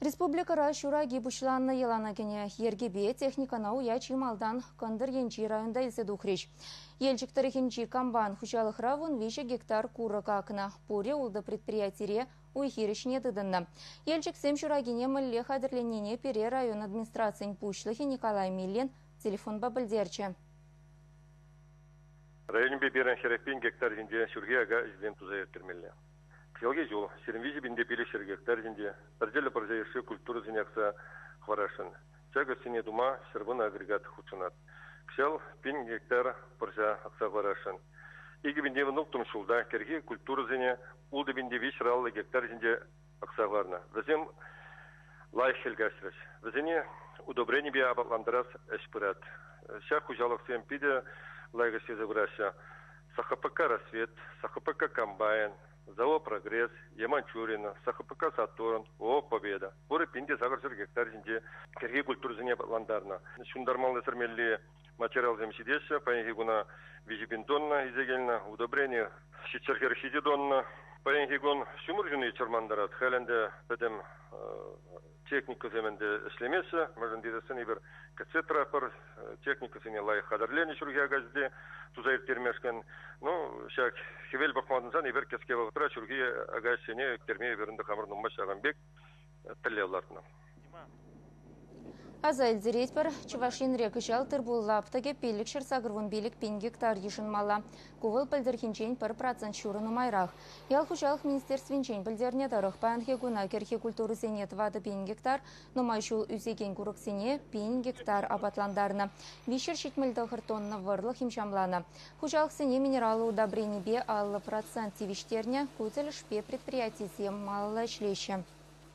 Республикӑра ҫур аки пуҫланнӑ. Йӑлана кӗнӗ йӗркепе техникӑна уя чи малтан кӑнтӑр енчи районта илсе тухрӗҫ. Елчӗк тӑрӑхӗнчи Камбан хуҫалӑхра 13 гектар курӑк акнӑ. Пурӗ ултӑ предприятире уй-хир ӗҫне тытӑннӑ. Елчӗксем ҫуракине мӗнле хатӗрленнине пире район администрацийӗн пуҫлӑхӗ Николай Миллин телефонпа пӗлтерчӗ. Районӗпе пирӗн 40 гектар ҫинче ҫурхи ака ӗҫӗсем туса ирттермелле. Кӑҫалхи ҫул 23 пинте 500 гектар ҫинче пӗрчӗллӗ пӑрҫа йышши культурӑсене акса хӑварасшӑн. Ҫак ӗҫсене тума 110 агрегат хутшӑнать. Кӑҫал 1000 гектар пӑрҫа акса хӑварасшӑн. 2016 ҫулта кӗрхи культурӑсене 6350 гектар ҫинче акса хӑварнӑ. Вӗсем лайӑх хӗл каҫрӗҫ. Вӗсене удобренипе апатлантарас ӗҫ пырать. Ҫак хуҫалӑхсем питӗ лайӑх ӗҫлесе пыраҫҫӗ. СХПК «Рассвет», СХПК «Комбайн», ЗАО «Прогресс», Яманчурино, СХПК «Сатурн», ООО «Победа». Пурӗ 1800 гектар ҫинче кӗрхи культурӑсене апатлантарнӑ. Ҫунтармалли-сӗрмелли материалсем ҫитеҫҫӗ. Паянхи куна 3000 тонна илсе килнӗ, удобрени 747 тонна. Паянхи кун ҫумӑр ҫуни чӑрмантарать. Халь ӗнтӗ пӗтӗм техникӑсем ӗнтӗ ӗҫлемеҫҫӗ. Мӗншӗн тесессӗн эпир кӗтсе тӑратпӑр. Техникӑсене лайӑх хатӗрленӗ ҫурхи ака туса ирттермешкӗн. Ну, ҫак хӗвел пӑхма тытӑнсан эпир кӗске вӑхӑтра ҫурхи ака ӗҫсене ирттерме эпир ӗнтӗ хамӑр нумай ҫакӑн пек тӗллев лартнӑ. Аса илтеретпӗр, Чӑваш Енре кӑҫал тыр-пул лаптӑкӗ 585 пин гектар йышӑнмалла. Ку вӑл пӗлтӗрхинчен 1% ҫурӑ нумайрах. Ял хуҫалӑх министерствинчен пӗлтернӗ тӑрӑх, паянхи куна кӗрхи культурӑсене 4 пин гектар, нумай ҫул ӳсекен курӑксене 1000 гектар апатлантарнӑ. 379 тонна вӑрлӑх имҫамланӑ. Хуҫалӑхсене минераллӑ удобренипе 50% тивӗҫтернӗ. Ку тӗлӗшпе предприятисем малалла ӗҫлеҫҫӗ.